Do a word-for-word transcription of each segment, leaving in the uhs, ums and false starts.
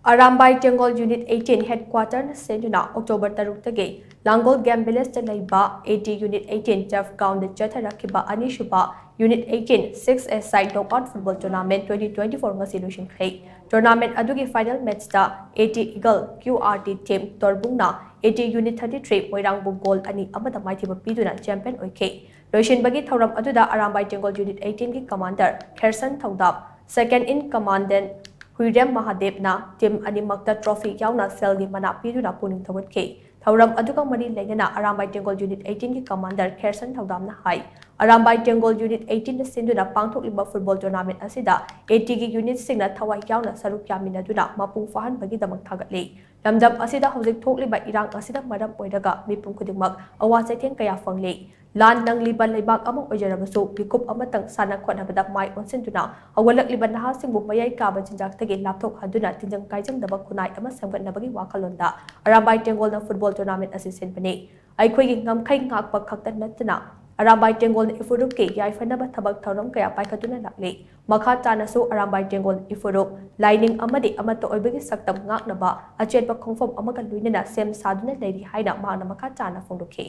Arambai ꯇꯦꯡꯒꯣꯜ Unit eighteen Headquarterꯅ ꯁꯤꯟꯗꯨꯅ October ꯇꯔꯨꯛꯇꯒꯤ ꯂꯥꯡꯒꯣꯜ Game Villageꯇ ꯂꯩꯕ AT Unit eighteen Turf Groundꯗ ꯆꯠꯊꯔꯛꯈꯤꯕ ꯑꯅꯤꯁꯨꯕ Unit eighteen Six-A-Side Knockout Football Tournament twenty twenty-four ꯉꯁꯤ ꯂꯣꯏꯁꯤꯟꯈ꯭ꯔꯦ꯫ Tournament ꯑꯗꯨꯒꯤ final matchꯇ AT Eagle QRT Team ꯇꯣꯔꯕꯨꯡꯅ AT Unit thirty-three ꯃꯣꯏꯔꯥꯡꯕꯨ goal ꯑꯅꯤ ꯑꯃꯗ ꯃꯥꯏꯊꯤꯕ ꯄꯤꯗꯨꯅ champion ꯑꯣꯏꯈꯤ꯫ ꯂꯣꯏꯁꯤꯟꯕꯒꯤ ꯊꯧꯔꯝ ꯑꯗꯨꯗ ꯑꯔꯥꯝꯕꯥꯏ ꯇꯦꯡꯒꯣꯜ Unit eighteen ꯒꯤ commander ꯈꯦꯔꯁꯟ ꯊꯧꯗꯥꯝ, second in commandant ꯈꯨꯏꯔꯦꯝ ꯃꯍꯥꯗꯦꯕꯅ team ꯑꯅꯤꯃꯛꯇ trophy ꯌꯥꯎꯅ ꯁꯦꯜꯒꯤ ꯃꯅꯥ ꯄꯤꯗꯨꯅ ꯄꯨꯛꯅꯤꯡ ꯊꯧꯒꯠꯈꯤ꯫ ꯊꯧꯔꯝ ꯑꯗꯨꯒ ꯃꯔꯤ ꯂꯩꯅꯅ ꯑꯔꯥꯝꯕꯥꯏ ꯇꯦꯡꯒꯣꯜ Unit eighteen ꯒꯤ commander ꯈꯦꯔꯁꯟ ꯊꯧꯗꯥꯝꯅ ꯍꯥꯏ, ꯑꯔꯥꯝꯕꯥꯏ ꯇꯦꯡꯒꯣꯜ Unit eighteen ꯅ ꯁꯤꯟꯗꯨꯅ ꯄꯥꯡꯊꯣꯛꯂꯤꯕ football tournament ꯑꯁꯤꯗ AT ꯒꯤ unitꯁꯤꯡꯅ ꯊꯋꯥꯏ ꯌꯥꯎꯅ ꯁꯔꯨꯛ ꯌꯥꯃꯤꯟꯅꯗꯨꯅ ꯃꯄꯨꯡ ꯐꯥꯍꯟꯕꯒꯤꯗꯃꯛ ꯊꯥꯒꯠꯂꯤ꯫ ꯂꯝꯗꯝ ꯑꯁꯤꯗ ꯍꯧꯖꯤꯛ ꯊꯣꯛꯂꯤꯕ ꯏꯔꯥꯡ ꯑꯁꯤꯅ ꯃꯔꯝ ꯑꯣꯏꯔꯒ ꯃꯤꯄꯨꯝ ꯈꯨꯗꯤꯡꯃꯛ ꯑꯋꯥ ꯆꯩꯊꯦꯡ ꯀꯌꯥ ꯐꯪꯂꯤ꯫ ꯂꯥꯟ ꯅꯪꯂꯤꯕ ꯂꯩꯕꯥꯛ ꯑꯃ ꯑꯣꯏꯖꯔꯕꯁꯨ, ꯃꯤꯀꯨꯞ ꯑꯃꯇꯪ ꯁꯥꯟꯅ ꯈꯣꯠꯅꯕꯗ ꯃꯥꯏ ꯑꯣꯟꯁꯤꯟꯗꯨꯅ ꯍꯧꯒꯠꯂꯛꯂꯤꯕ ꯅꯍꯥꯁꯤꯡꯕꯨ ꯃꯌꯥꯏ ꯀꯥꯕ ꯆꯤꯟꯖꯥꯛꯇꯒꯤ ꯂꯥꯞꯊꯣꯛꯍꯟꯗꯨꯅ ꯇꯤꯟꯖꯪ ꯀꯥꯏꯖꯪꯗꯕ ꯈꯨꯟꯅꯥꯏ ꯑꯃ ꯁꯦꯝꯒꯠꯅꯕꯒꯤ ꯋꯥꯈꯜꯂꯣꯟꯗ ꯑꯔꯥꯝꯕꯥꯏ ꯇꯦꯡꯒꯣꯜꯅ football tournament ꯑꯁꯤ ꯁꯤꯟꯕꯅꯤ꯫ ꯑꯩꯈꯣꯏꯒꯤ ꯉꯝꯈꯩ ꯉꯥꯛꯄ ꯈꯛꯇ ꯅꯠꯇꯅ ꯑꯔꯥꯝꯕꯥꯏ ꯇꯦꯡꯒꯣꯜꯅ ꯏꯐꯨꯔꯨꯞꯀꯤ ꯌꯥꯏꯐꯅꯕ ꯊꯕꯛ ꯊꯧꯔꯝ ꯀꯌꯥ ꯄꯥꯏꯈꯠꯇꯨꯅ ꯂꯥꯛꯂꯤ꯫ ꯃꯈꯥ ꯇꯥꯅꯁꯨ ꯑꯔꯥꯝꯕꯥꯏ ꯇꯦꯡꯒꯣꯜ ꯏꯐꯨꯔꯨꯞ ꯂꯥꯏꯅꯤꯡ ꯑꯃꯗꯤ ꯑꯃꯠꯇ ꯑꯣꯏꯕꯒꯤ ꯁꯛꯇꯝ ꯉꯥꯛꯅꯕ ꯑꯆꯦꯠꯄ ꯈꯣꯡꯐꯝ ꯑꯃꯒ ꯂꯣꯏꯅꯅ ꯁꯦꯝ ꯁꯥꯗꯨꯅ ꯂꯩꯔꯤ ꯍꯥꯏꯅ ꯃꯍꯥꯛꯅ ꯃꯈꯥ ꯇꯥꯅ ꯐꯣꯡꯗꯣꯛꯈꯤ꯫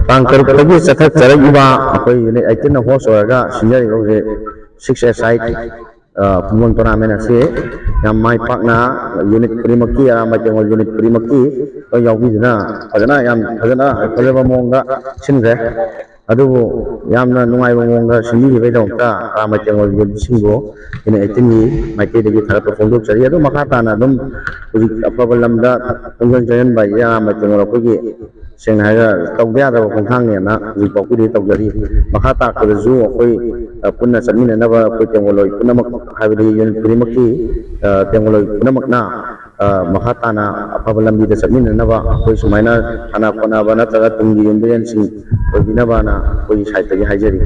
ꯇꯥꯡ ꯇꯔꯨꯛꯇꯒꯤ ꯆꯠꯊꯖꯔꯛꯂꯤꯕ ꯑꯩꯈꯣꯏ Unit eighteen ꯅ host ꯑꯣꯏꯔꯒ ꯁꯤꯟꯖꯔꯤꯕ ꯍꯧꯖꯤꯛ Six-A-Side football tournament ꯑꯁꯤ ꯌꯥꯝ ꯃꯥꯏ ꯄꯥꯛꯅ unit ꯈꯨꯗꯤꯡꯃꯛꯀꯤ, ꯑꯔꯥꯝꯕꯥꯏ ꯇꯦꯡꯒꯣꯜ unit ꯈꯨꯗꯤꯡꯃꯛꯀꯤ ꯂꯣꯏ ꯌꯥꯎꯕꯤꯗꯨꯅ ꯐꯖꯅ, ꯌꯥꯝ ꯐꯖꯅ, ꯐꯖꯕ ꯃꯑꯣꯡꯗ ꯁꯤꯟꯈ꯭ꯔꯦ꯫ ꯑꯗꯨꯕꯨ ꯌꯥꯝꯅ ꯅꯨꯡꯉꯥꯏꯕ ꯃꯑꯣꯡꯗ ꯁꯤꯟꯕꯤꯈꯤꯕꯒꯤꯗꯃꯛꯇ ꯑꯔꯥꯝꯕꯥꯏ ꯇꯦꯡꯒꯣꯜ unit ꯁꯤꯡꯕꯨ Unit eighteen ꯒꯤ ꯃꯥꯏꯀꯩꯗꯒꯤ ꯊꯥꯒꯠꯄ ꯐꯣꯡꯗꯣꯛꯆꯔꯤ꯫ ꯑꯗꯨ ꯃꯈꯥ ꯇꯥꯅ ꯑꯗꯨꯝ ꯍꯧꯖꯤꯛ ꯑꯐꯕ ꯂꯝꯗ ꯈꯣꯡꯖꯪ ꯆꯪꯍꯟꯕ ꯍꯥꯏꯁꯦ ꯑꯔꯥꯝꯕꯥꯏ ꯇꯦꯡꯒꯣꯜ ꯑꯩꯈꯣꯏꯒꯤ ꯁꯦꯡꯅ ꯍꯥꯏꯔꯒ ꯇꯧꯗ ꯌꯥꯗꯕ ꯈꯣꯡꯊꯥꯡꯅꯦꯅ ꯍꯧꯖꯤꯛ ꯐꯥꯎꯒꯤꯗꯤ ꯇꯧꯖꯔꯤ꯫ ꯃꯈꯥ ꯇꯥꯔꯛꯄꯗꯁꯨ ꯑꯩꯈꯣꯏ, ꯑ, ꯄꯨꯟꯅ ꯆꯠꯃꯤꯟꯅꯅꯕ ꯑꯩꯈꯣꯏ ꯇꯦꯡꯒꯣꯜꯂꯣꯏ ꯄꯨꯝꯅꯃꯛ, ꯍꯥꯏꯕꯗꯤ unit ꯈꯨꯗꯤꯡꯃꯛꯀꯤ, ꯑ, ꯇꯦꯡꯒꯣꯜꯂꯣꯏ ꯄꯨꯝꯅꯃꯛꯅ, ꯑ, ꯃꯈꯥ ꯇꯥꯅ ꯑꯐꯕ ꯂꯝꯕꯤꯗ ꯆꯠꯃꯤꯟꯅꯅꯕ ꯑꯩꯈꯣꯏ ꯁꯨꯃꯥꯏꯅ ꯁꯥꯟꯅ ꯈꯣꯠꯅꯕ ꯅꯠꯇ꯭ꯔꯒ ꯇꯨꯡꯒꯤ ꯌꯨꯝꯕꯤꯔꯦꯟꯁꯤꯡ ꯑꯣꯏꯕꯤꯅꯕꯅ ꯑꯩꯈꯣꯏꯒꯤ side ꯇꯒꯤ ꯍꯥꯏꯖꯔꯤ꯫